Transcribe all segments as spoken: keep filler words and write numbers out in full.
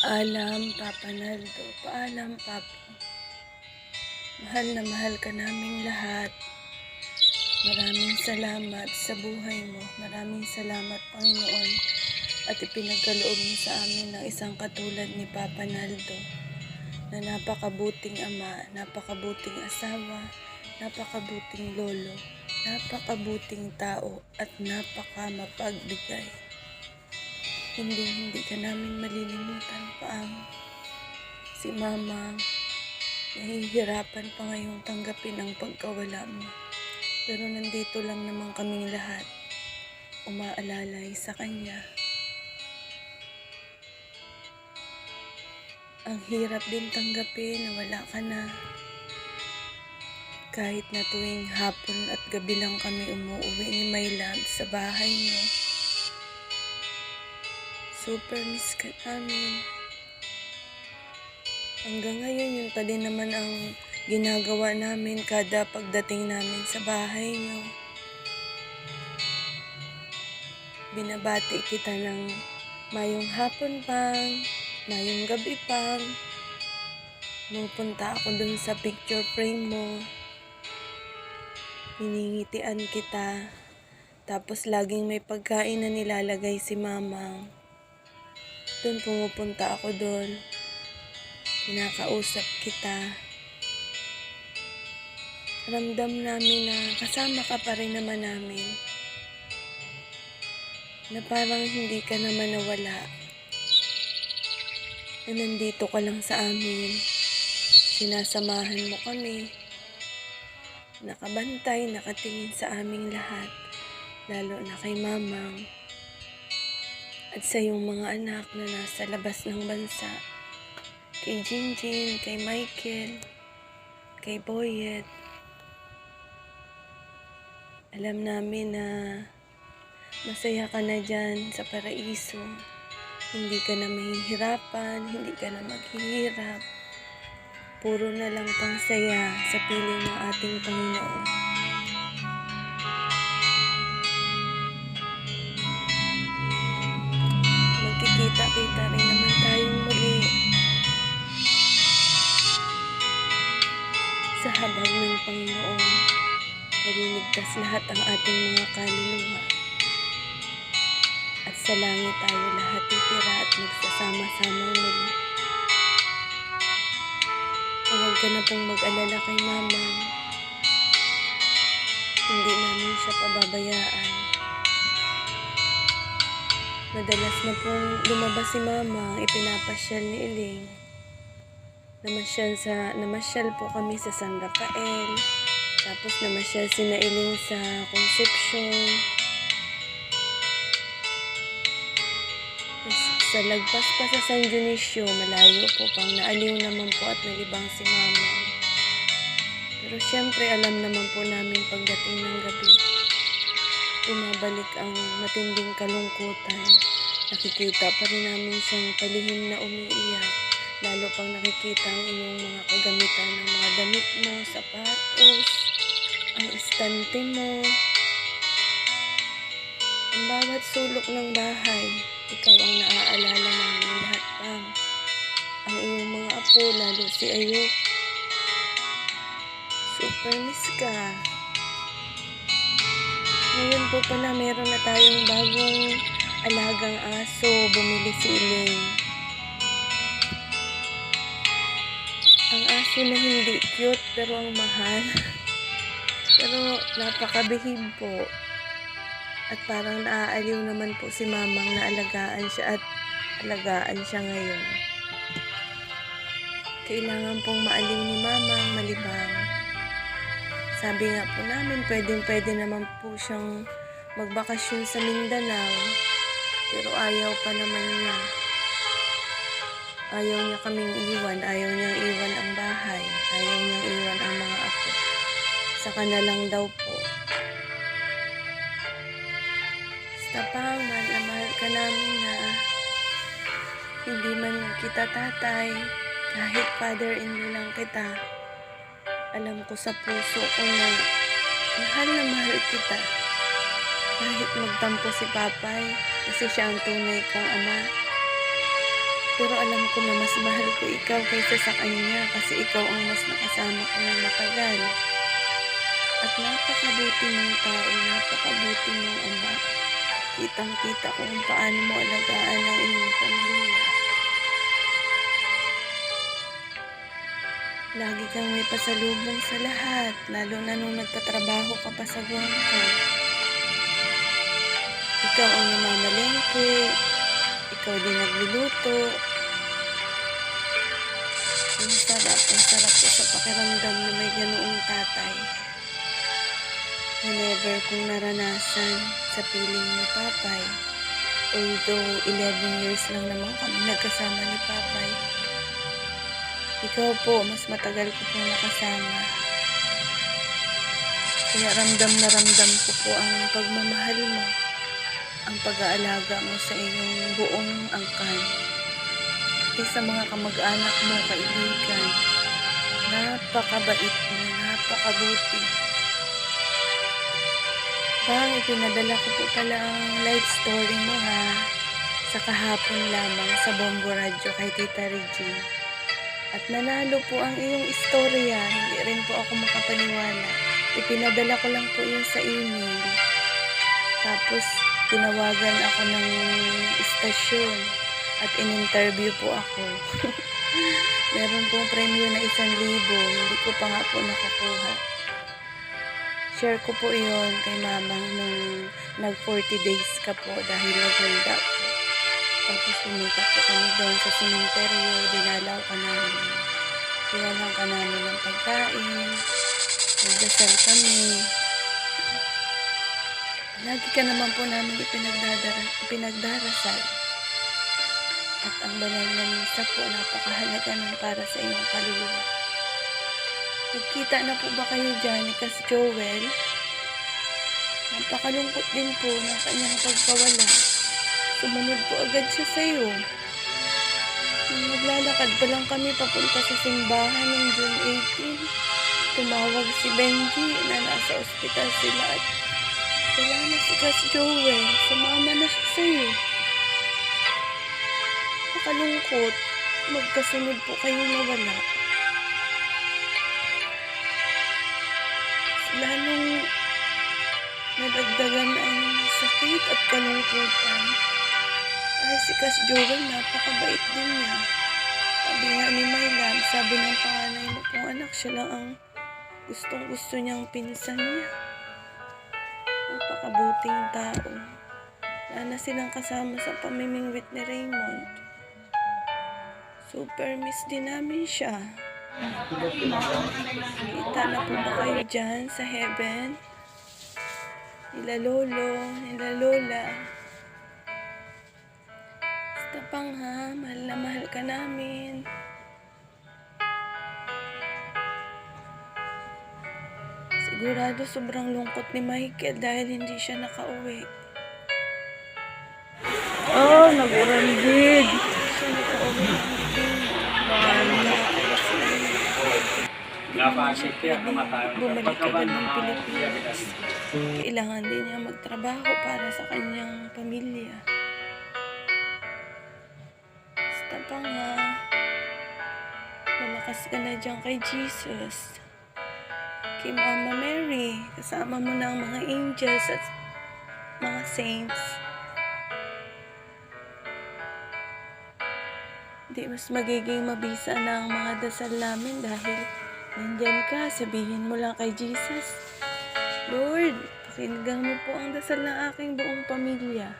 Paalam, Papa Naldo. Paalam, Papa. Mahal na mahal ka naming lahat. Maraming salamat sa buhay mo. Maraming salamat, Panginoon, at ipinagkaloob mo sa amin ang isang katulad ni Papa Naldo, na napakabuting ama, napakabuting asawa, napakabuting lolo, napakabuting tao, at napakamapagbigay. Hindi, hindi ka namin malilimutan, Pang. Si Mama, nahihirapan pa ngayong tanggapin ang pagkawala mo. Pero nandito lang naman kaming lahat, umaalalay sa kanya. Ang hirap din tanggapin na wala ka na. Kahit na tuwing hapon at gabi lang kami umuwi ni My Love sa bahay niyo, super miss ka namin. Hanggang ngayon, yun pa din naman ang ginagawa namin kada pagdating namin sa bahay niyo. Binabati kita ng mayong hapon, Pang, mayong gabi, Pang. Pumupunta ako dun sa picture frame mo. Miningitian kita. Tapos laging may pagkain na nilalagay si Mamang. Dun pumupunta ako dun. Kinakausap kita. Ramdam namin na kasama ka pa rin naman namin. Na parang hindi ka naman nawala. Na nandito ka lang sa amin. Sinasamahan mo kami. Nakabantay, nakatingin sa aming lahat, lalo na kay Mamang at sa iyong mga anak na nasa labas ng bansa, kay Jinjin, kay Michael, kay Boyet. Alam namin na masaya ka na dyan sa paraiso. Hindi ka na mahihirapan, hindi ka na maghihirap. Puro na lang pang saya sa piling ng ating Panginoon. Magkikita-kita rin naman tayong muli sa habag ng Panginoon. Maliligtas lahat ang ating mga kaluluwa. At sa langit tayo lahat titira at magsasama-samang muli. Huwag ka na pong mag-alala kay Mamang. Hindi namin siya pababayaan. Madalas na pong lumabas si Mamang, ipinapasyal ni Iling. Namasyal sa, namasyal po kami sa San Rafael. Tapos namasyal si Nailing sa Concepcion. Sa lagpas pa sa San Dionisio, malayo po, pang naaliw naman po at nalibang si Mama. Pero siyempre, alam naman po namin pagdating ng gabi, bumabalik ang matinding kalungkutan. Nakikita pa rin namin siyang palihim na umiiyak, lalo pang nakikita ang inyong mga kagamitan, ang mga damit mo, sapatos, ang istante mo. Ang bawat sulok ng bahay, ikaw ang naaalala namin lahat, Pang. Ang iyong mga apo, lalo si Ayok. Super miss ka. Ngayon po pala, meron na tayong bagong alagang aso. Bumili si Iling. Ang aso na hindi cute, pero ang mahal. Pero napakabihib po. At parang naaaliw naman po si Mamang na alagaan siya at alagaan siya ngayon. Kailangan pong maaliw ni Mamang, malibang. Sabi nga po namin, pwedeng-pwede naman po siyang magbakasyon sa Mindanao. Pero ayaw pa naman niya. Ayaw niya kaming iwan, ayaw niyang iwan ang bahay, ayaw niyang iwan ang mga apo. Saka na lang daw po. Basta, Pang, mahal na mahal ka namin, ha. Hindi man kita tatay, kahit father-in-law lang kita. Alam ko sa puso ko na mahal na mahal kita. Kahit magtampo si Papay, kasi siya ang tunay kong ama. Pero alam ko na mas mahal ko ikaw kaysa sa kanya kasi ikaw ang mas nakasama ko ng matagal. At napakabuti mong tao, napakabuti mong ama. Kitang-kita ko kung paano mo alagaan ang iyong pamilya. Lagi kang may pasalubong sa lahat, lalo na nung nagtatrabaho ka pa sa Guangzhou. Ikaw ang namamalengke, ikaw din nagluluto. Ang sarap, ang sarap ko sa pakiramdam na may ganoong tatay na never kong naranasan sa piling ni Papay. Although eleven years lang naman kami nagkasama ni Papay. Ikaw po, mas matagal ko pong nakasama. Kaya ramdam na ramdam ko po ang pagmamahal mo, ang pag-aalaga mo sa iyong buong angkan. Pati sa mga kamag-anak mo, kaibigan, napakabait mo, napakabuti. Bang, ipinadala ko po pala ang life story mo, ha, sa kahapon lamang sa Bombo Radyo kay Tita Regine. At nanalo po ang iyong istorya. Hindi rin po ako makapaniwala. Ipinadala ko lang po yun sa email. Tapos, tinawagan ako ng istasyon at in-interview po ako. Meron pong premyo na isang libo. Hindi ko pa nga po nakukuha. Share ko po iyon kay Mamang nung nag forty days ka po dahil naghanda po. Tapos pumunta po kami doon sa sementeryo, dinalaw ka namin. Dinalaw ka namin ng pagkain, nagdasal kami. Lagi ka naman po namin ipinagdadara-, ipinagdarasal. At ang banal na misa po, napakahalaga nun para sa iyong kaluluwa. Nagkita na po ba kayo dyan ni Kas Joel? Napakalungkot din po ng kanyang pagkawala. Sumunod po agad siya sa'yo. Nung naglalakad pa lang kami papunta sa simbahan ng June eighteen, tumawag si Benji na nasa ospital sila at wala na si Kas Joel. Sumama na siya sa'yo. Nakalungkot. Magkasunod po kayong nawala. Lalong nadagdagan ang sakit at kalungkutan. Ay, si Kas Joel, napakabait din niya. Sabi nga ni My Love, sabi ng panganay mo pong anak, siya lang ang gustong-gusto niyang pinsan niya. Napakabuting tao. Wala na silang kasama sa pamimingwit ni Raymond. Super miss din namin siya. Kita na po ba kayo dyan sa heaven? Nila Lolo, nila Lola. Basta pang ha, mahal na mahal ka namin. Sigurado sobrang lungkot ni Michael dahil hindi siya nakauwi. Oh, nag-uran gid. Siya nakauwi. Bumalik agad ng Pilipinas. Kailangan din niya magtrabaho para sa kanyang pamilya. Basta pa nga, malakas ka na dyan kay Jesus, kay Mama Mary. Kasama mo na ang mga angels at mga saints. Di mas magiging mabisa na ang mga dasal namin dahil nandyan ka. Sabihin mo lang kay Jesus, "Lord, pakinggan mo po ang dasal ng aking buong pamilya."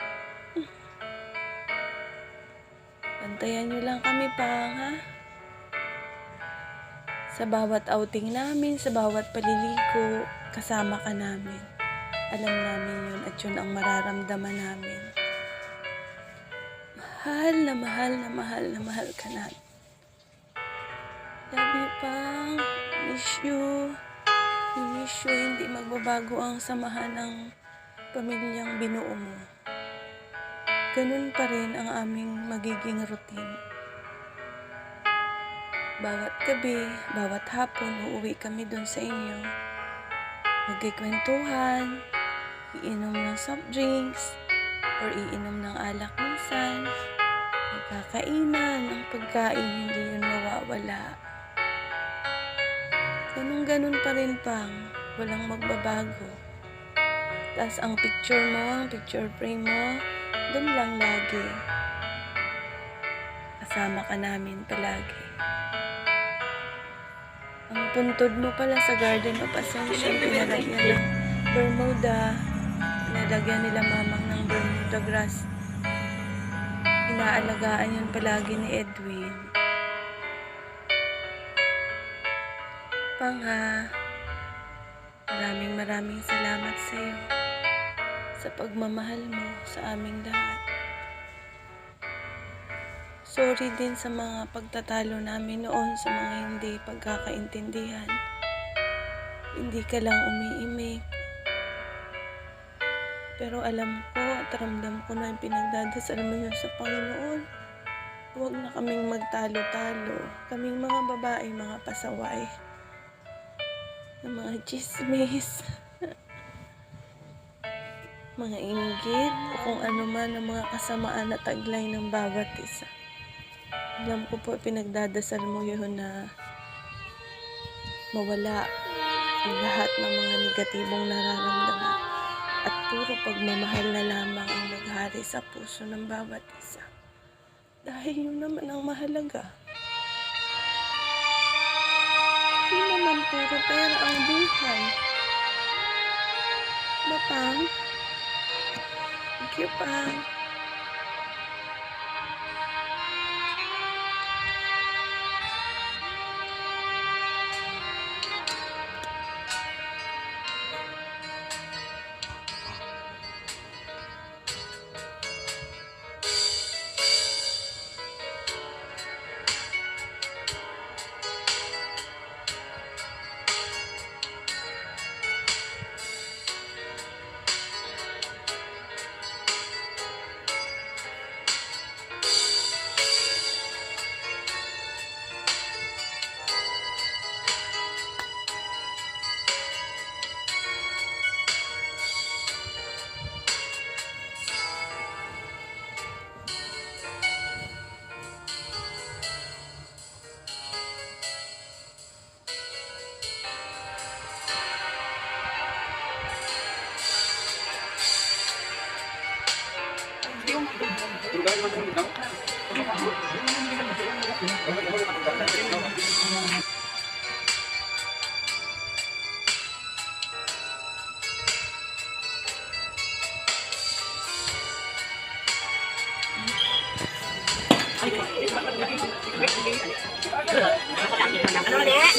Bantayan niyo lang kami, Pang, ha? Sa bawat outing namin, sa bawat paliligo, kasama ka namin. Alam namin yun at yun ang mararamdaman namin. Mahal na mahal na mahal na mahal ka namin. Love you, Pang. Miss you. We miss you. Hindi magbabago ang samahan ng pamilyang binuo mo. Ganun pa rin ang aming magiging routine. Bawat gabi, bawat hapon, uuwi kami dun sa inyo. Magkikwentuhan, iinom ng soft drinks, or iinom ng alak minsan. Pagkakainan, ang pagkain, hindi yun mawawala. Ganun-ganun pa rin, Pang. Walang magbabago. Tas ang picture mo, ang picture frame mo, dun lang lagi. Kasama ka namin palagi. Ang puntod mo pala sa Garden of Ascension, pinalagyan ng Bermuda. Pinalagyan nila mamang ng Bermuda grass. Inaalagaan yun palagi ni Edwin. Pang ha, maraming maraming salamat sa iyo sa pagmamahal mo sa aming lahat. Sorry din sa mga pagtatalo namin noon, sa mga hindi pagkakaintindihan. Hindi ka lang umiimik. Pero alam ko at ramdam ko na yung pinagdadasal mo yun sa Panginoon. Huwag na kaming magtalo-talo. Kaming mga babae, mga pasaway. Ng mga chismis. Mga inggit, o kung ano man ang mga kasamaan na taglay ng bawat isa. Alam ko po, pinagdadasal mo yun na mawala ang lahat ng mga negatibong nararamdaman at puro pagmamahal na lamang ang maghari sa puso ng bawat isa. Dahil yun naman ang mahalaga. Di naman puro pera ang buhay. Ba, Pang? Thank you, Pang.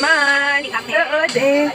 Man, oo, de.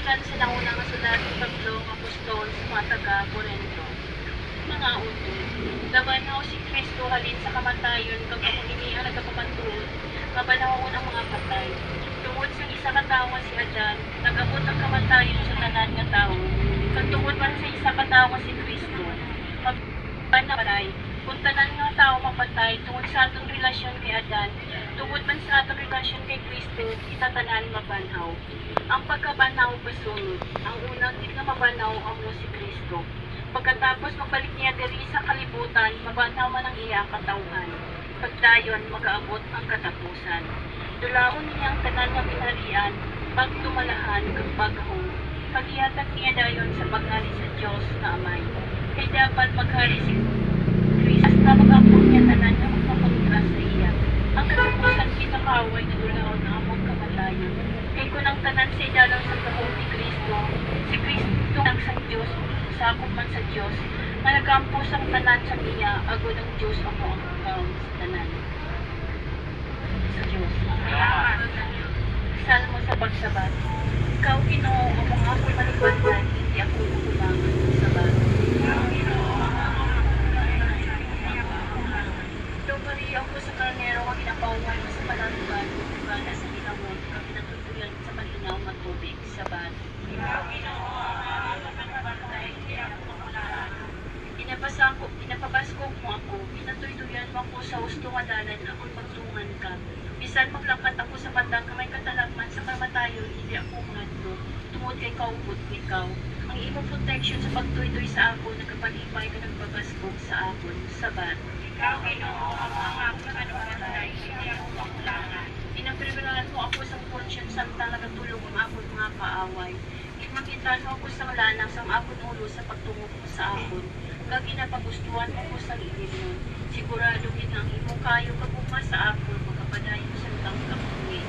Kan sa nauna nga sulat ni Pablo nga apostol sa mga taga-Corinto. Mga utod, nabanhaw si Cristo halin sa kamatayon, kag amo ini ang nagapamatuod nga banhawon ang mga patay. Tungod sang isa ka tawo nga si Adan, nag-abot ang kamatayon sa tanan nga tawo, kag tungod man sa isa ka tawo nga si Cristo, mabanhaw ang patay. Kung tanan nga tawo mapatay tungod sa aton relasyon kay Adan, tungod man sa aton relasyon kay Cristo, kita tanan mabanhaw. Ang pagkabanhaw basunod, ang una gid nga mabanhaw amo si Cristo. Pagkatapos magbalik niya diri sa kalibutan, mabanhaw man ang iya katawhan. Pagdayon, magaabot ang katapusan. Dulaon niya ang tanan nga ginharian, pagdumalahan, kag paghahom. Paghihatag niya dayon sa paghari sa Dios nga Amay. Kay dapat maghari si Cristo hasta mag-ampo niya tanan nga magpakontra sa iya. Ang katapusan gid nga kaaway nga dulaon amo ang kamatayon. Kay kon ang tanan sa idalom sang gahom ni Cristo, si Cristo ang sang Dios, sakop man sa Dios, nga nagaampo sang tanan sang iya, agod ang Dios amo ang kaon sa tanan. Sa Dios. Salmo sa pagsabat. Ikaw, Ginoo, amo ang akon malugbatan, indi ako makulangan. Sabat. Daw pari ako sa karnero nga ginapahuway sa palarugan, ug bugana sa hilangon nga pinatuytoyan sa malinaw nga tubig. Sabat. Ginapasakop, ginapabaskog mo ako, ginatuytoyan mo ako sa husto nga dalan, akon pagtungan ka. Bisan maglakat ako sa banda nga may katalagman sa kamatayon, indi ako mahadlok, tungod kay kaupod ko ikaw. Ang imo proteksyon sa pagtuytoy sa akon nagapalipay kag nagpabaskog sa akon. Sabat. Ikaw, Ginoo, amo ang akon kanubasan, indi ako makulangan. Ginapriwarahan mo ako sang konsyens samtang nagatulog ang akon mga kaaway. Ginmakitaan mo ako sang lanang sang akon ulo sa pagtungog mo sa akon, kag ginapagustuhan mo ako sang inimnon. Sigurado gid nga ang imo kayo kag gugma sa akon magapadayon samtang kabuhi.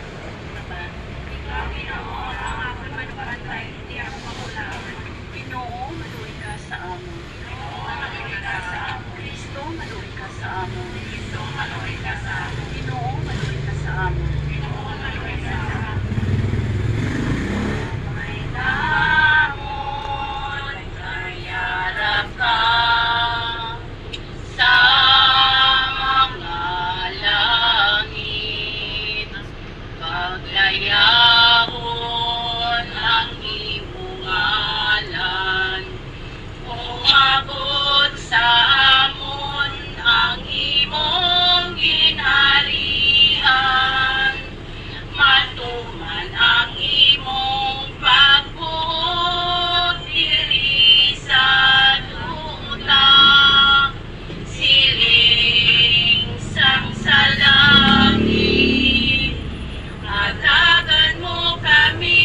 Sabat. Ikaw, Ginoo, ang akon manugantay, indi ako makulangan. Ginoo, maluoy ka sa amon. Ginoo, maluoy ka sa amon. Kristo, maluoy ka sa amon. Kristo, maluoy ka sa amon. Ginoo, maluoy ka sa amon. Ginoo, maluoy ka sa amon. May namon kay yara ka sa mga langit, paglayahon ang imo ngalan. Umabot sa amon ang imong ginharian, matuman ang imong pagbuot diri sa duta, siling sang sa langit. Hatagan mo kami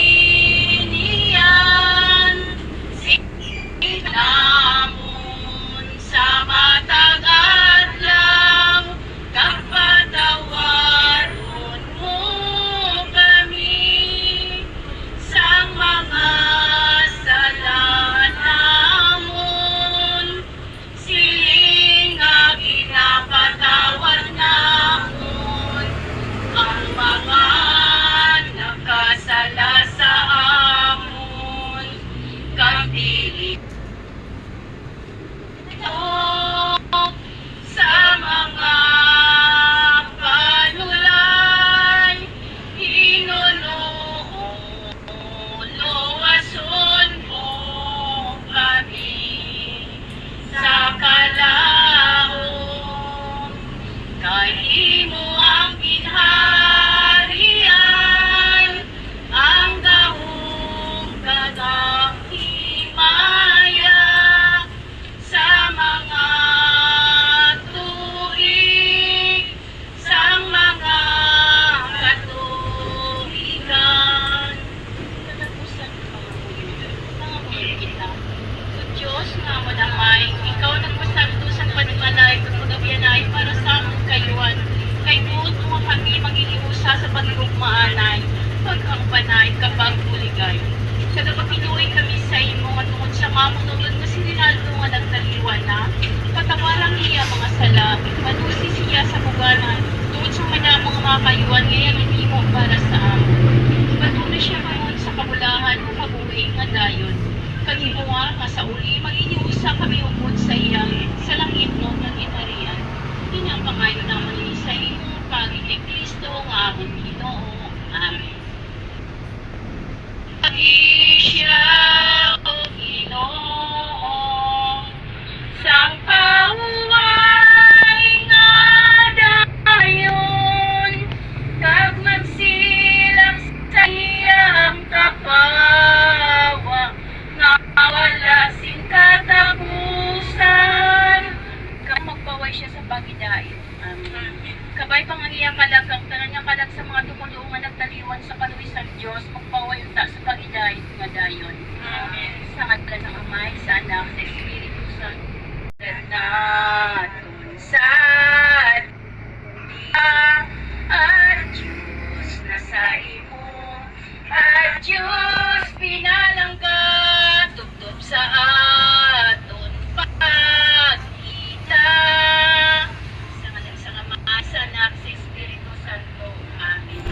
niyan, siling namon sa matag adlaw, kag patawaron mo kami sa mga sala namon, siling nga ginapatawad namon ang mga nakasala sa amon, kag dili sa mga panulay, Ginoo, luwason mo kami sa kalaom. Kay imo ang ginharian, ang gahom kag ang himaya sa mga tuig, sa mga katuigan. Katapusan nga mga buhi, mga buhi kita. O Dios nga amon Amay, ikaw nagpasanto sang panimalay kag pag-abyanay para sa amon kaayuhan, kay buot mo nga kami maghihiusa sa paghigugmaanay, paghangpanay, kag pagbuligay. Nagapakiluoy kami sa imo nga tungod sang amon utod nga si Rinaldo nga nagtaliwan na, patawara ang iya mga sala, manusi siya sa buganan, tungod sang madamo nga mga kaayuhan nga iya ginhimo para sa amon. Patuna siya karon sa kabulahan ug mabuhi Dios, magpaway unta sa pagidait nga dayon. Amen. Sa ngalan sang Amay, sa Anak, sa Espiritu Santo. Naton sa Adios na sa imo, Adios pinalangga, tubtob sa aton pagkita. Sa ngalan sang Amay, sa Anak, sa Espiritu Santo. Amen.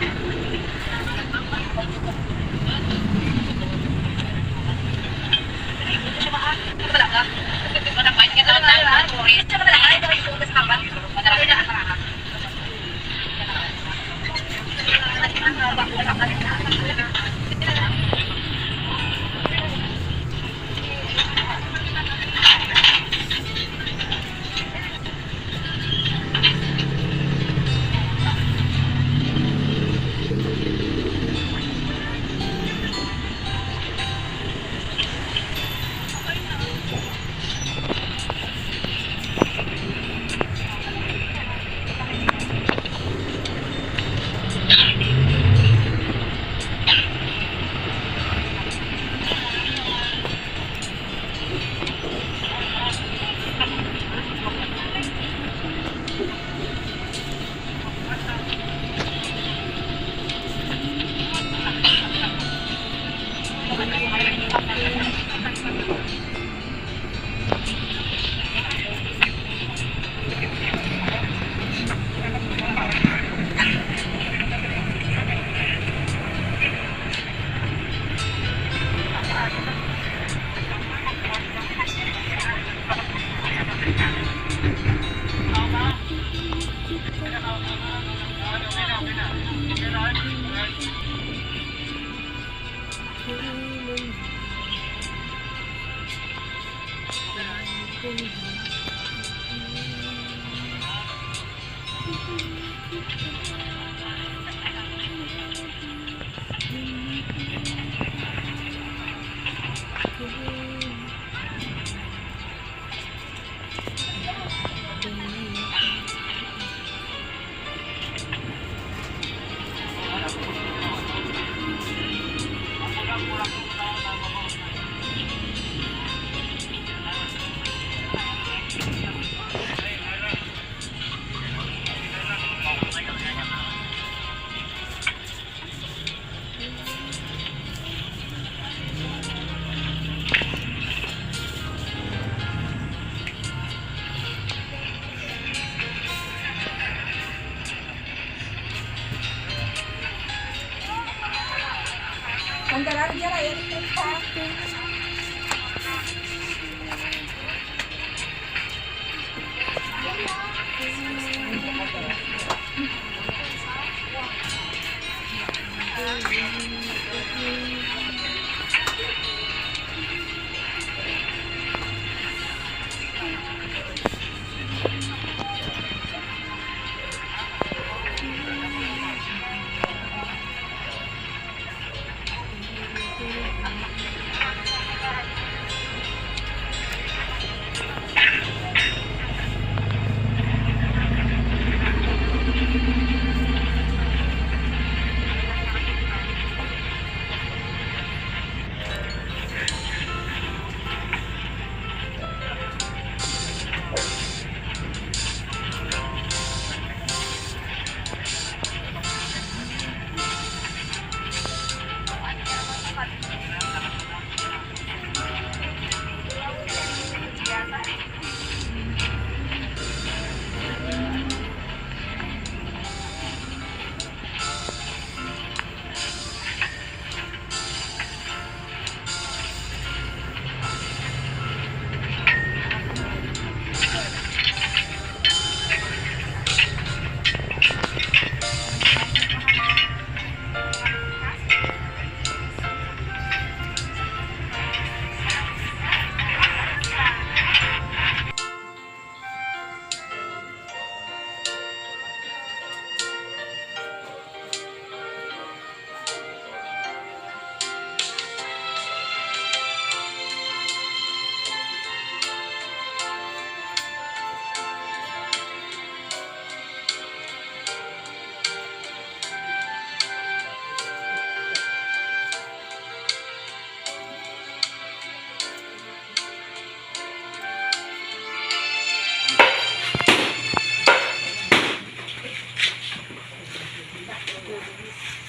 Ang daraga dyan ay electric pa.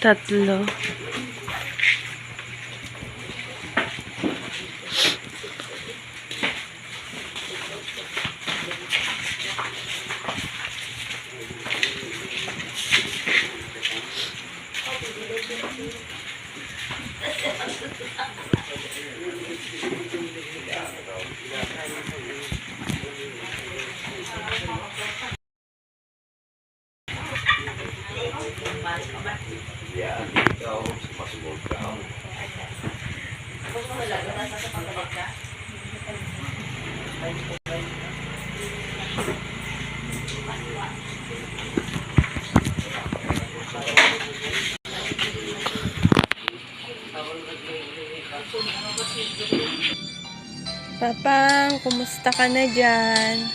Tatlo. Papang, kumusta ka na dyan?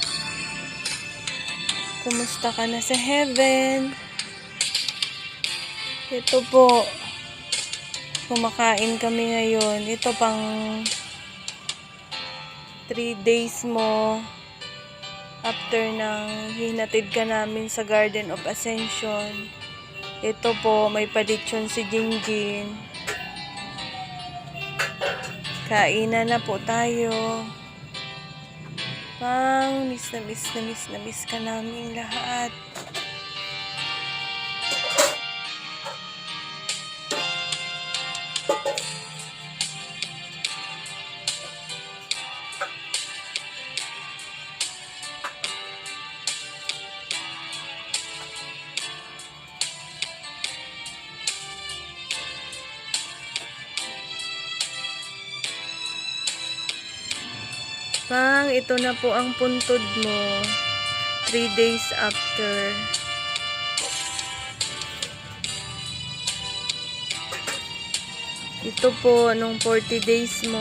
Kumusta ka na sa heaven? Ito po, kumakain kami ngayon. Ito pang three days mo after nang hinatid ka namin sa Garden of Ascension. Ito po, may palitsyon si Jinjin. Kainan na po tayo. Pang, miss na miss na miss na miss ka namin lahat. Pang, ito na po ang puntod mo. Three days after. Ito po, nung forty days mo.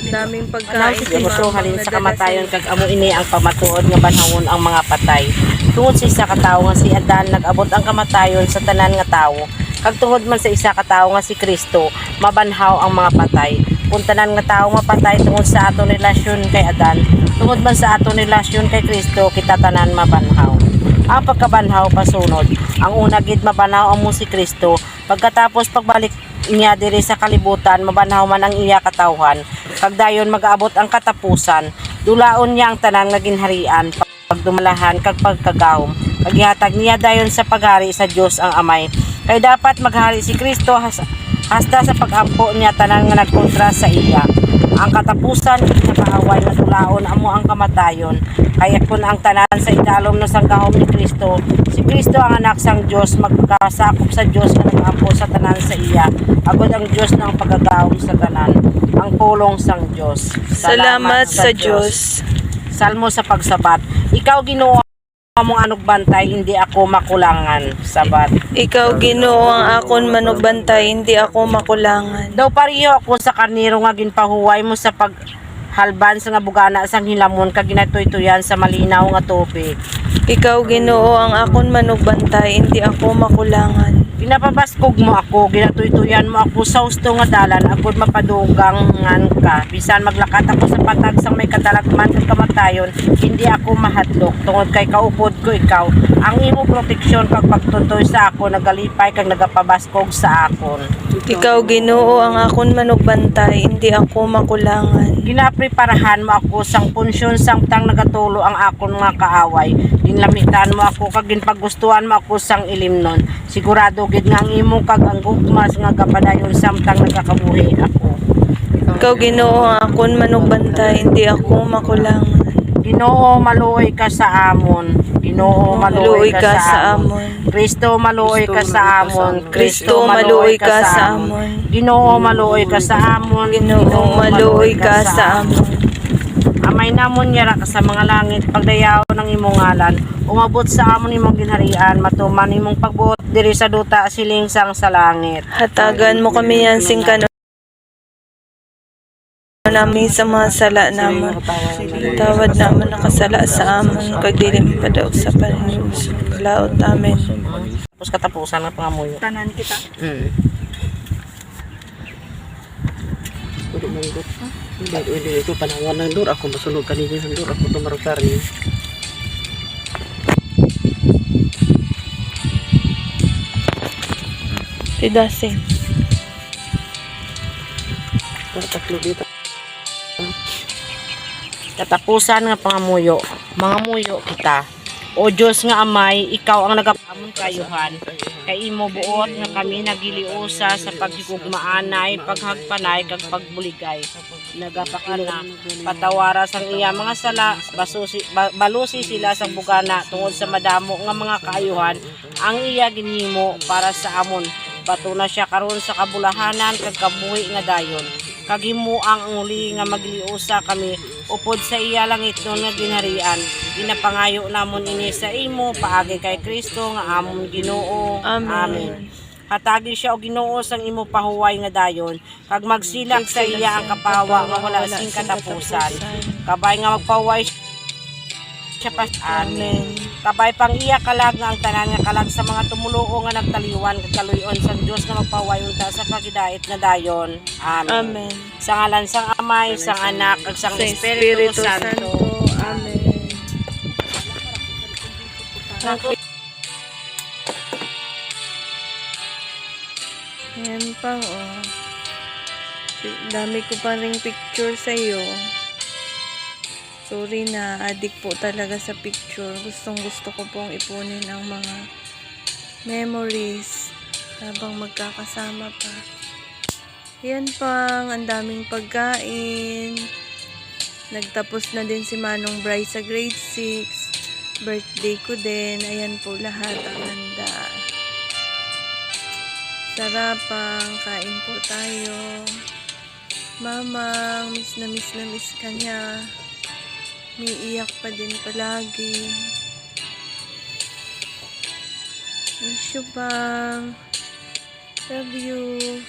Daming pagkain. Manaw si Kristo halin sa kamatayon, kag amo ini ang pamatuod nga banhawon ang mga patay. Tungod sa isa ka tawo nga si Adan, nag-abot ang kamatayon sa tanan nga tawo, kag tungod man sa isa ka tawo nga si Kristo, mabanhaw ang mga patay. Kon tanan nga tawo mapatay tungod sa aton relasyon kay Adan, tungod man sa aton relasyon kay Kristo, kita tanan mabanhaw. Ang pagkabanhaw pasunod, ang una gid mabanhaw amo si Kristo, pagkatapos pagbalik niya diri sa kalibutan, mabanhaw man ang iya katawhan, kag dayon mag-abot ang katapusan. Dulaon niya ang tanan nga ginharian, pagdumalahan, kag pagkagahom, kag ihatag niya dayon sa paghari sa Dios ang Amay. Kay dapat maghari si Kristo has-, hasta sa pag-ampo niya tanan nga nagkontra sa iya. Ang katapusan gid nga kaaway nga dulaon amo ang kamatayon. Kay kon ang tanan sa idalom na sang gahom ni Kristo, si Kristo ang Anak sang Dios, magkasakop sa Dios nga nag-ampo sa tanan sa iya, agod ang Dios na ang pagagahom sa tanan, ang pulong sang Dios. Salamat sa Dios. Salmo sa pagsabat. Ikaw, Ginoo, among anugbantay, hindi ako makulangan. Sabat. Ikaw, Ginoo, ang akon manugbantay, hindi ako makulangan. Daw pareho ako sa karnero nga ginpahuway mo sa paghalban sa nga bugana sang hilamon, kag ginatuytuyan sa malinaw nga tubig. Ikaw, Ginoo, ang akon manugbantay, hindi ako makulangan. Ginapabaskog mo ako, ginatuytuyan mo ako sa husto nga dalan, agod mapadugangan ka. Bisan maglakat ako sa patag sang may katalagman kag kamatayon, hindi ako mahadlok, tungod kay kaupod ko ikaw. Ang imo proteksyon kag pagtutoy sa akon nagalipay kag nagapabaskog sa akon. Ikaw, Ginoo, ang akon manugbantay, hindi ako makulangan. Ginapreparahan mo ako sang punsyon samtang nagatulo ang akon mga kaaway. Ginlamitan mo ako kag ginpagustuhan mo ako sang ilimnon. Sigurado gid nga ang imo kag ang gugma nga gapadayon samtang nagakabuhi ako. Ikaw, Ginoo, ang akon manugbantay, hindi ako makulangan. Ginoo, maluoy ka sa amon. Ginoo, maluoy ka sa amon. Kristo, maluoy ka sa amon. Kristo, maluoy ka sa amon. Ginoo, maluoy ka sa amon. Ginoo, maluoy ka sa amon. Amay namon nga yara ka sa mga langit, pagdayawon ang imong ngalan. Umabot sa amon imong ginharian, matuman imong pagbuot diri sa duta siling sang sa langit. Hatagan mo kami yan sing kan-, nami sa mga sala namon. Tawad namon nakasala sa amon, kag dili mo padaog sa panulay. Amen. Tapos katapusan nga pangamuyo. Tanan kita. Mm. Ulo manggot. Hindi, hindi ito panangan ng Lord. Ako masunod kanina ng Lord. Ako tumarutari. Tidase. Tatlo dito. Katapusan nga pangamuyo, mangamuyo kita. O Dios nga Amay, ikaw ang nagapaamon kayuhan, kay imo buot nga kami nagiliusa sa paghigugmaanay, paghagpanay, kag pagbuligay. Nagapakana, patawara sang iya mga sala, basusi, ba, balusi sila sang bugana tungod sa madamo nga mga kaayuhan ang iya ginhimo para sa amon. Batuna siya karon sa kabulahanan kag kabuhi nga dayon, kag himuang ang uli nga magliusa kami upod sa iya langitnon nga ginharian. Ginapangayo namon ini sa imo paagi kay Cristo nga amon Ginoo. Amen. Amen. Hatagi siya, O Ginoo, sang imo pahuway nga dayon, kag magsilak sa iya ang kapawa nga wala sing katapusan. Kabay nga magpahuway siya pa. Amen. Kabay pang iya kalag nga ang tanan nga kalag sa mga tumoluo nga nagtaliwan kag kaluy-on sang Dios nga magpahuway unta sa paghidait nga dayon. Amen. Amen. Sa ngalan sang Amay, sang Anak, kag sang Sa Espiritu Espiritu Santo. Santo. Amen. Ayan pang, oh. Pi-, dami ko pa ring picture sa iyo. Sorry na, adik po talaga sa picture. Gustong gusto ko pong ipunin ang mga memories habang magkakasama pa. Yan pang, ang daming pagkain. Nagtapos na din si Manong Bryce sa grade six. Birthday ko din. Ayan po lahat ang handa. Sarap ang kain po tayo. Mamang, miss na miss na miss ka niya. Umiiyak pa din palagi. Miss you, Pang. Love you.